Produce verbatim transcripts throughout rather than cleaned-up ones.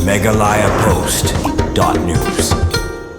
Meghalaya Post dot news.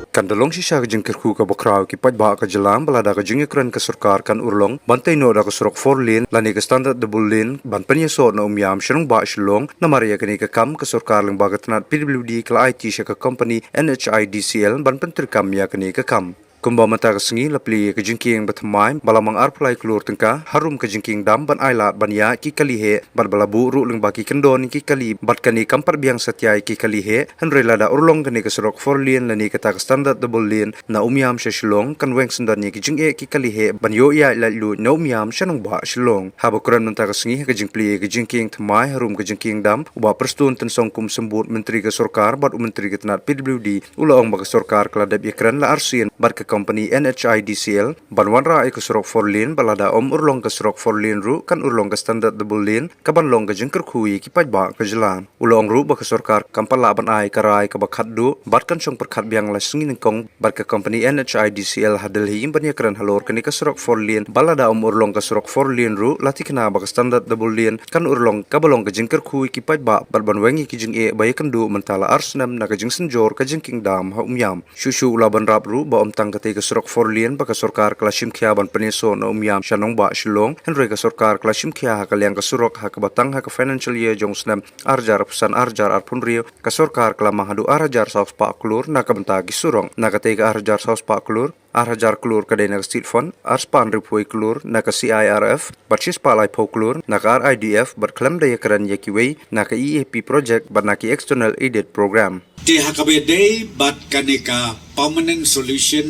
Kan da long shisha ka jingkyrkhu kaba khraw ki paidbah ka jylla ba lada ka jingïakren ka sorkar kan urlong ban tei noh da ka surok four lane lane ka standard double lane ban pynïasoh na Umiam sha nongbah Shillong. Namar ïa kane ka kam ka sorkar lyngba ka tnat P W D ka la aiti sha ka company N H I D C L ban pyntreikam ïa kane ka kam. Kumba mynta ka sngi la plie ïa ka jingkieng bathymmai ba la mang arphew lai klur tyngka harum ka jingkieng dam ban ailad ban ïaid ki kali heh bad ba la buh ruh lyngba ki kyndon ki kali bad kane kam pat biang satia ïa ki kali heh. Hynrei lada urlong kane ka surok four lane lane kata ka standard double lane na Umiam sha Shillong kan weng syndon ïa ki jingeh ki kali heh ban ïoh ïaid laitluid na Umiam sha nongbah Shillong. Haba kren mynta ka sngi ha ka jingplie ïa ka jingkieng thymmai harum ka jingkieng dam, u Bah Prestone Tynsong kum symbud Myntri ka sorkar bad u Myntri ka tnat P W D u la ong ba ka sorkar ka la dep ïakren la arsien bad ka company N H I D C L ban wanrah ïa ka surok four lane ba lada ym urlong ka surok four lane ruh kan urlong ka standard double lane kaban long ka jingkyrkhu ïa ki paidbah ka jylla. U la ong ruh ba ka sorkar kam pat lah ban ai ka rai kaba khatduh bad kan shong pyrkhat biang la sngi nyngkong bad ka company N H I D C L ha Delhi ban ïakren halor kane ka surok four lane ba lada ym urlong ka surok four lane ruh la thikna ba ka standard double lane kan urlong kaba long ka jingkyrkhu ïa ki paidbah bad ban weng ïa ki jingeh ba ïakynduh mynta la ar snem na ka jingsynjor ka jingkieng dam ha Umiam. Shuh shuh u la bynrap ruh ba ym tang katei ka surok four lane ba ka sorkar ka la shim khia ban pynïasoh na Umiam sha nongbah Shillong, hynrei ka sorkar ka la shim khia ha ka liang ka surok ha kaba tang ha ka financial year jong u snem ar hajar arphew san ar hajar arphew hynriew ka sorkar ka la mang haduh ar hajar saw spah klur na ka bynta ki surok. Na katei ka ar hajar saw spah klur, ar hajar klur ka dei na ka State Fund, ar spah hynriewphew wei klur na ka C I R F bad shi spah laiphew klur na ka R I D F bad khlem da ïakren ïa kiwei na ka E A P project bad na ki external aided program. Te ha kaba ïadei bad kane ka permanent solution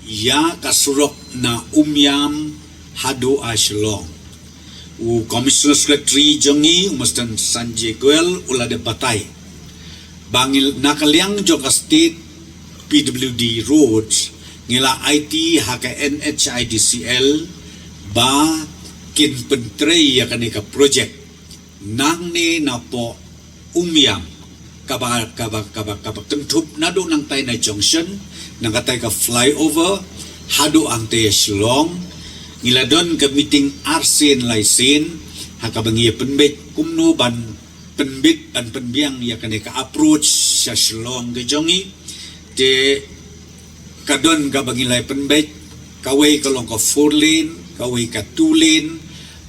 ïa ka surok na Umiam haduh ha Shillong, u Commissioner Secretary jong ngi, u Mister Sanjay Goel, u la dep batai ba ngi na ka liang jong ka State P W D Roads ngi la aiti ha ka N H I D C L ba kin pyntrei ïa kane ka project nangne napoh Umiam, kaba, kaba, kaba, kaba kynthup naduh nangtai na junction, na katai ka flyover haduh hangtai ha Shillong. Ngi la don ka meeting arsien laisien ha kaba ngi ïa pynbeit kumno ban pynbit ban pynbiang ïa kane ka approach sha Shillong ka jong ngi. Te ka don kaba ngi la ïa pynbeit, kawei ka long ka four lane, kawei ka two lane,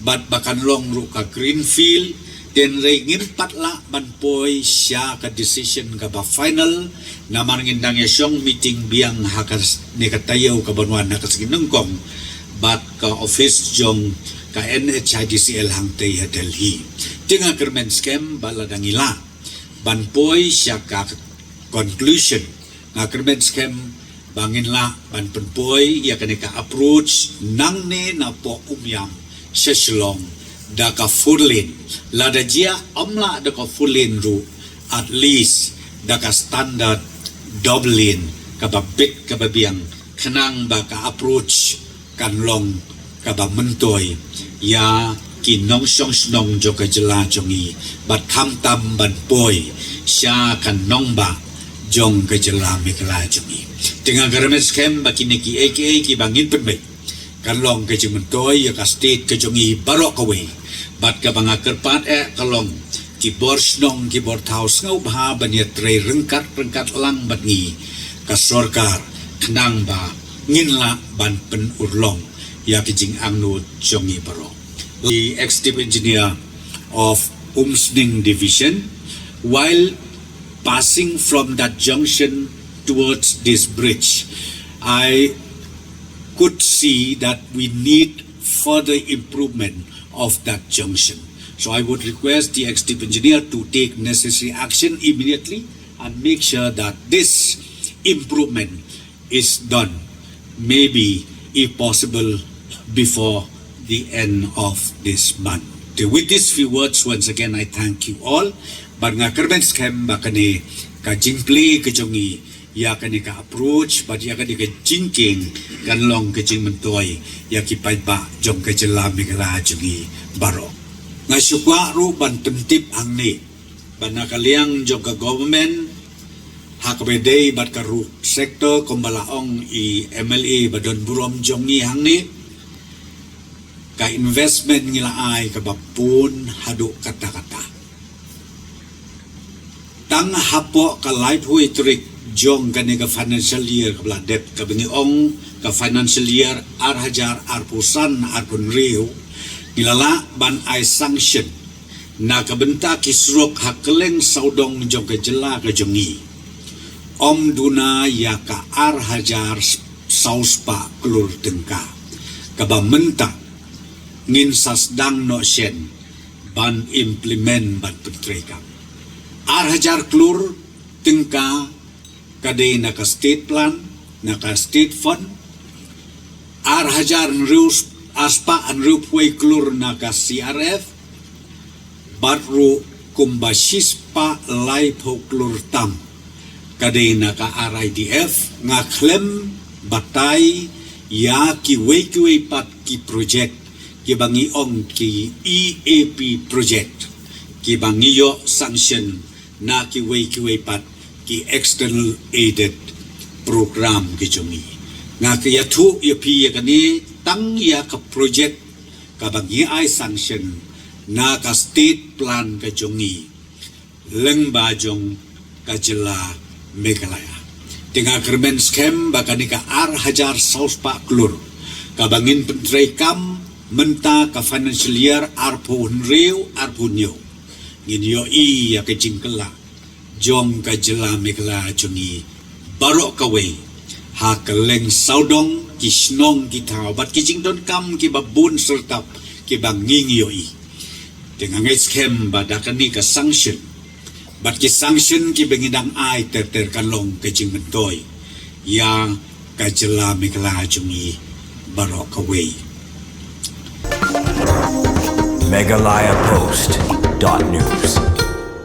bad ba kan long ruh ka greenfield. Te hynrei ngim pat lah ban poi sha ka decision kaba final namar ngin dang ïa shong meeting biang ha kane ka taïew kaban wan ha ka sngi nyngkong bad ka office jong ka N H I D C L hangtai ha Delhi. Te nga kyrmen skhem ba lada ngi lah ban poi sha ka conclusion, nga kyrmen skhem ba ngin lah ban pynpoi ïa kane ka approach nangne napoh Umiam sha Shillong da ka four lane. Lada jia ym lah da ka four lane ruh, at least da ka standard double lane kaba bit kaba biang, khnang ba ka approach kan long kaba myntoi ïa ki nongshong shnong jong ka jylla jong ngi bad khamtam ban poi sha ka nongbah jong ka jylla Meghalaya jong ngi. Te nga kyrmen skhem ba kine kiei kiei kiba ngin pynbeit kan long ka jingmyntoi ïa ka state ka jong ngi baroh kawei. Bad kaba nga kyrpad eh ka long ki bor shnong ki bor thaw sngewbha ban ïatrei ryngkat ryngkat lang bad ngi ka sorkar khnang ba ngin lah ban pynurlong ïa ki jingangnud jong ngi baroh. The executive engineer of Umsning Division, while passing from that junction towards this bridge, I could see that we need further improvement of that junction. So I would request the executive engineer to take necessary action immediately and make sure that this improvement is done, maybe, if possible, before the end of this month. Okay, with these few words, once again, I thank you all. Bad nga kyrmen skhem ba kane ka jingplie ka jong ngi ïa kane ka approach bad ïa kane ka jingkieng kan long ka jingmyntoi ïa ki paidbah jong ka jylla Meghalaya jong ngi baroh. Nga shu kwah ruh ban pyntip hangne ba na ka liang jong ka government, ha kaba ïadei bad ka road sector, kumba la ong i M L A ba don burom jong ngi hangne, ka investment ngi la ai kaba bun haduh katta katta. Tang hapoh ka laiphew tarik jong kane ka financial year kaba la dep, kaba ngi ong ka financial year ar hajar arphew san arphew hynriew, ngi la lah ban ai sanction na ka bynta ki surok ha kylleng sawdong jong ka jylla ka jong ngi, ym duna ïa ka ar hajar saw spah klur tyngka, kaba mynta ngin sa sdang noh shen ban implement bad pyntreikam. Ar hajar klur tyngka ka dei na ka state plan, na ka state fund, ar hajar hynriew, ar spah hynriewphew klur na ka C R F, bad ruh kumba shispah laiphew klur tam ka dei na ka R I D F. Nga khlem batai ïa kiwei kiwei pat ki project kiba ngi ong ki E A P project, kiba ngi ïoh sanction na kiwei kiwei pat ki external aided program ki jong ngi. Nga ka ïathuh ïa phi ïa kane, tang ïa ka project kaba ngi ai sanction na ka state plan ka jong ngi, lyngba jong ka jylla Meghalaya. Te nga kyrmen skhem ba kane ka ar hajar saw spah klur kaba ngin pyntreikam mynta ka financial year arphew hynriew arphew hynñiew, ngin ïohi ïa ka jingkylla jong ka jylla Meghalaya jong ngi baroh kawei, ha kylleng sawdong, ki shnong, ki thaw bad ki jingdonkam kiba bun syrtap kiba ngi ngi ïohi. Te nga ngeit skhem ba da kane ka sanction bad ki sanction kiba ngi dang ai ter ter kan long ka jingmyntoi ïa ka jylla Meghalaya jong ngi baroh kawei. Meghalaya Post dot news.